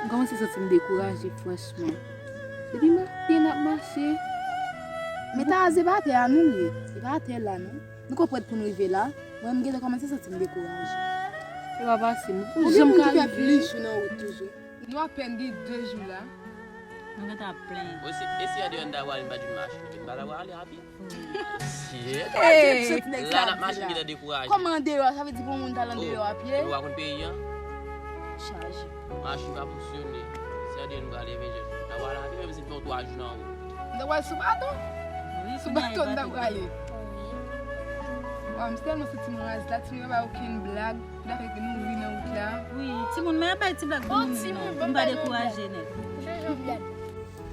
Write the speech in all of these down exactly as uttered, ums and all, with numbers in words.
Kòmanse santi m dekouraje, franchman. Depi maten n ap mache. Men Taraz, se pa atè a nou l ye. Se pa atè la, non. Nou konprann pou n rive la. Mwen, m gentan kòmanse santi m dekouraje. Se pa fasil, non. Pou jan m ka rive. Gen moun ki fè plis jou nan wout toujou. Nou apèn gen de jou la. Nou gentan ap plenyen. Bon, si, e si an deyò n ta pral, n pa t jwenn machin, nou pa ta pral ale a pye. Shit. Hey. La n ap mache, m gentan dekouraje. Kòman andeyò? Sa vle di pou moun t al andeyò a pye? Ou pa konn peyi an? Chaje. Machin pa fonksyone. Se andeyò nou prale, men jan. N ta pral a pye, menm si n fè yon twa jou nan wout. M ta pral sou bato. Wi, sou bato n ta prale. Waw, m tèlman santi m raz la, timoun yo pa okenn blag. Dapre ke nou ri nan wout la. Wi, timoun, men ap bay ti blag pou nou ri non. M pa dekouraje nèt.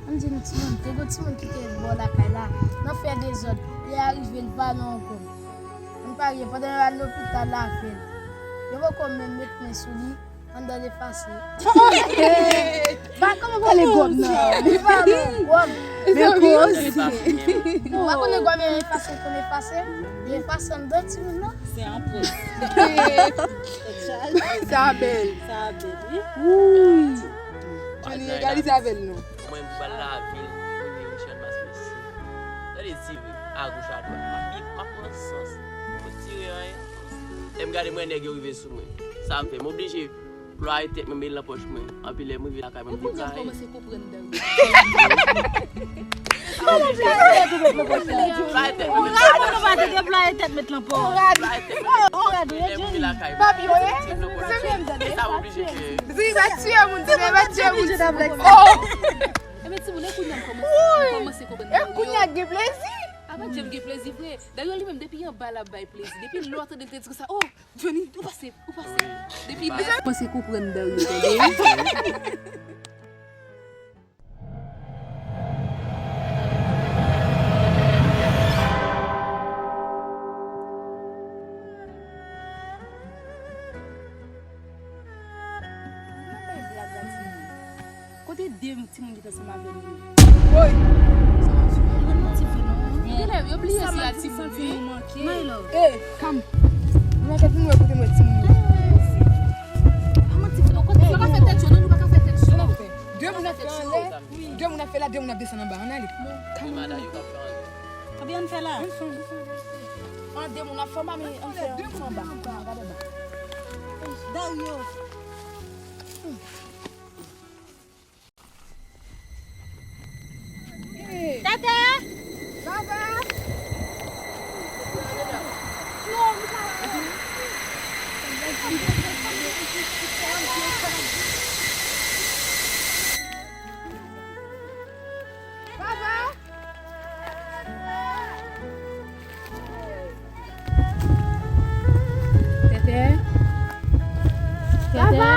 Ann di nou timoun, te gen timoun ki te bò lakay la, nan fè dezòd, lè a rive l pa nan yon kòb. Ann parye, pandan yo al lopital avè l, yo poko menm met men sou li, anndan l efase. Ba kòman pale gòm nan? Li pa nan gòm. Men koze. Ou pa konnen gòm e efase, konnen efase? Li efase anndan timoun nan. Se anpre. Sa bèl. Sa bèl, wi. Wouy. Johnny egalize avè l non. Mwen, m pral lavil, mwen, Richard Mas Messi. Gade tire, agoch, adwat. M ap, m ap pran sans. Mwen tire anyen. Lè m gade, mwen, nèg yo rive sou mwen. Sa m fè? M oblije plwaye tèt mwen, met l nan pòch mwen. Anpi lè m rive lakay mwen, m degaye. Kòmanse konprann dan. Ou rad, ou pa te deplwaye tèt met lan pòch. Ou rad. Ou rad, wi, Jenny. Papyon, eh? Sa oblije ke. Zi, va tiye moun, Zi, va tiye moun. Oh! Ebyen, timoun, e kounye a m kòmanse, m kòmanse konprann. E kounye a gen plezi. Apa Jenny gen plezi vre? Dayè li menm depi anba l ap bay plezi. Depi lè w tande l te di konsa, oh, Johnny, ou pase, ou pase. Depi lè. Kòmanse konprann Dario, tande? Kote de timoun ki te ansanm avè nou yo? Woy! Yo bliye si a timoun yo ye. Ey, kam. Nou pa ka pou nou kote nou timoun yo. Pa ka fè tèt cho, non, nou pa ka fè tèt cho. De moun ap fè anlè, de moun ap fè la, de moun ap desann anba. Ann ale. Ebyen, ann fè la. An de moun ap fè anba, men ann fè anba. Dario. Tètè! Vava! Vava! Tètè. Tètè.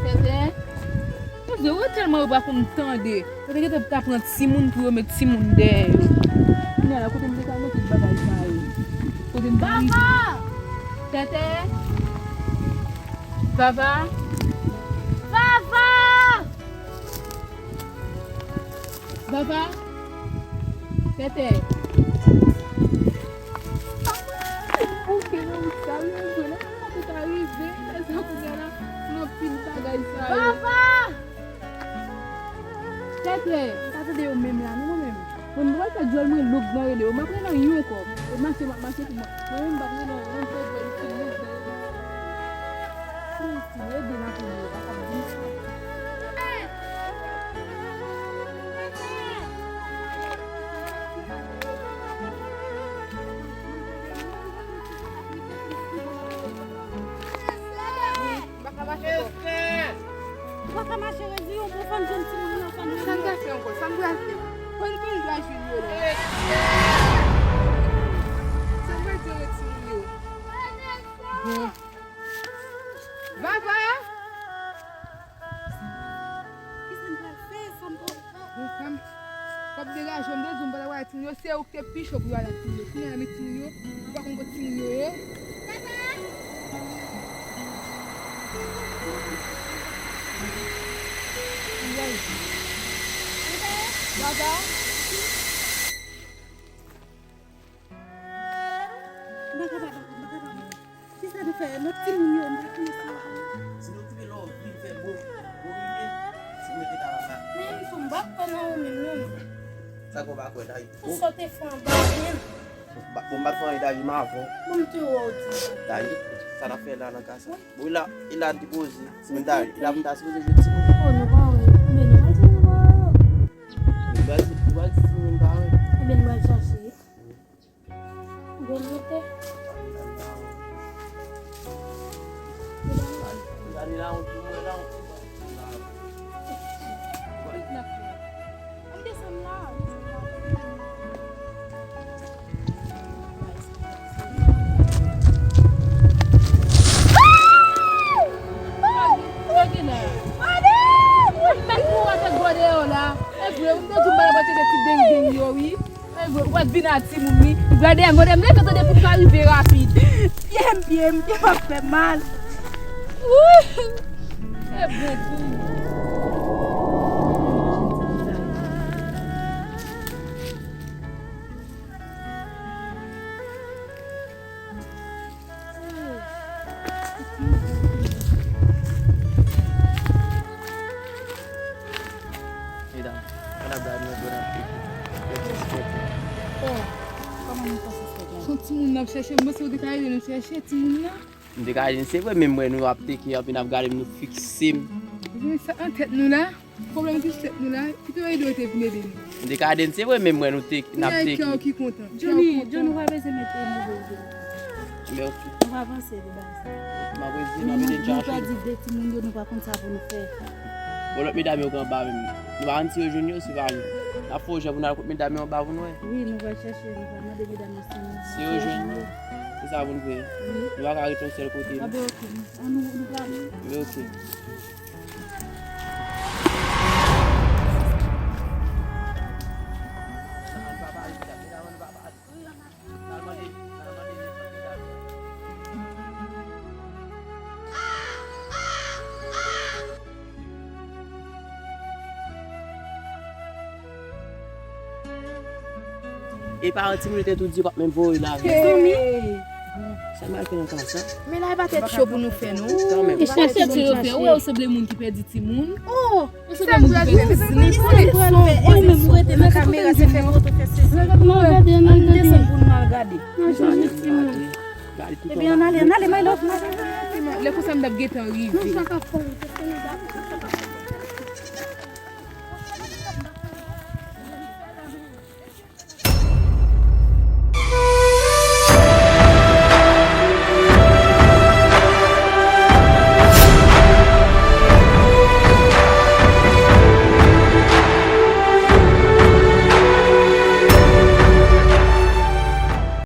Tètè. Monchè, yo tèlman yo pa konn tande. Yo te gentan ta pran timoun pou yo met timoun dèyè yo. Kounye a la, kote m te ka mete bagay sa yo? Kote m te rive? Tètè. Vava. Vava! Vava! Tètè! Ou fè nan wout sa, wi, mwen vre, lè sa te ka rive, lè sa kounye a la, nan pil bagay sa yo. Vava! Tètè! M pa tande yo menm la, non, mwen menm. Mwen, m pral fè djòl mwen louk nan rele yo. M ap rele nan yon kòb. E mache, m ap mache pou mwen. Mwen menm, m p ap rele nan yon kòb, mwen, m fin louk nan rele yo. Ede la pou yo, pa kap di. M pa ka mache ankò. Ou pa ka mache, redi, ou fò n jwenn timoun yo, fò n jwenn yo. Sa n ka fè ankò? Sa n pral fè? Fò n konn dwa jwenn yo la. Sa n pral di anlè timoun yo? Bon. Vava! Kisa n pral fè? Sa m pral fè? Bon, fanm, w ap degaje w, m te di w m pa t ap wè timoun yo, se ou ki te pi cho pou yo al ak timoun yo. Kounye a la, men timoun yo, ou pa konn kot timoun yo ye. Vava! M pa kapab ankò, m pa kapab ankò. Kisa nou fè? Lòt timoun yo, m pa konnen sa. Si nou kite lè w vin fè bon, bon ide, M pa kwè nan ou menm, non. Sa k w pa kwè, David? Ou sote fè anba menm. Ba- Bon, m pa t fè anyen, David, m avè w. Bon, m te wè w di. David, sa n ap fè la nan ka sa? Bon, e la, e la n te poze. Timoun David, e la pou n ta sipoze jwe timoun. Oh, nou pa wè. Ebyen, nou pa di nou pa wè. Nou pral di, nou pral di timoun pa wè. Ebyen, nou pral chache. Gwo moute. Gade la, on tou mwen la, on tou mwen. An desann la, an desann la. Sa gen la? Mèt pou w avèk bò deyò la. E vre, ou te di w pa t ap tande ti deng deng yo, wi. E vre, ou pa t vin a timoun, wi. Gade, mwen, m leve tande pou m ka rive rapid. Pye m, pye m, pye m ap fè mal. Wouy! E bon kou. Medam, madam, gade mwen, bon apeti. Bon ti sipòte. Oh, kòman nou fè sispann la? Son timoun n ap chèche, m panse w te ka ede nou chèche timoun nan. M te ka ede n, se vre, men m wè nou ap teke, anpi n ap gade m, nou fikse m. Gen sa nan tèt nou la. Pwoblèm ki sou tèt nou la, kite yo ede w te vin ede nou. M te ka ede n, se vre, men m wè nou te, n ap teke. Kè w ki kontan. Johnny, Johnny, ou pa bezwen mete move je. Men ok. Nou pa panse de bagay sa. M ap ede n, m ap ede n chache. Nou pa di de timoun yo, nou pa konn sa pou nou fè. Bon, lòt medam yo k anba menm. Nou pa konn si yo jwenn yo, si pa jwenn. N ap fè yon jan pou n al kot medam yo anba pou n wè. Wi, nou pral chèche, nou pral mande medam yo si, si yo jwenn yo. Se sa pou n fè. Wi. Nou pa ka rete yon sèl kote, non. Ah ben, ok. An nou, nou pral. Men ok. E paran timoun yo te tou di yo p ap menm voye l avè l. Mezanmi. Sa m al fè nan kay sa? Men la, e pa tèt cho pou nou fè, non. Kanmenm. E chèche timoun yo fè. Ou wè, ou sanble moun ki pèdi timoun. Oh! Ou sanble moun ki pèdi timoun. Ou menm ou rete nan kamera, se fè foto, fè sesi. Ann desann pou nou al gade. Gade tout. Ebyen, ann ale, ann ale, my love, ann ale. Lè konsa m t ap gentan rive. Non, sa ka fè.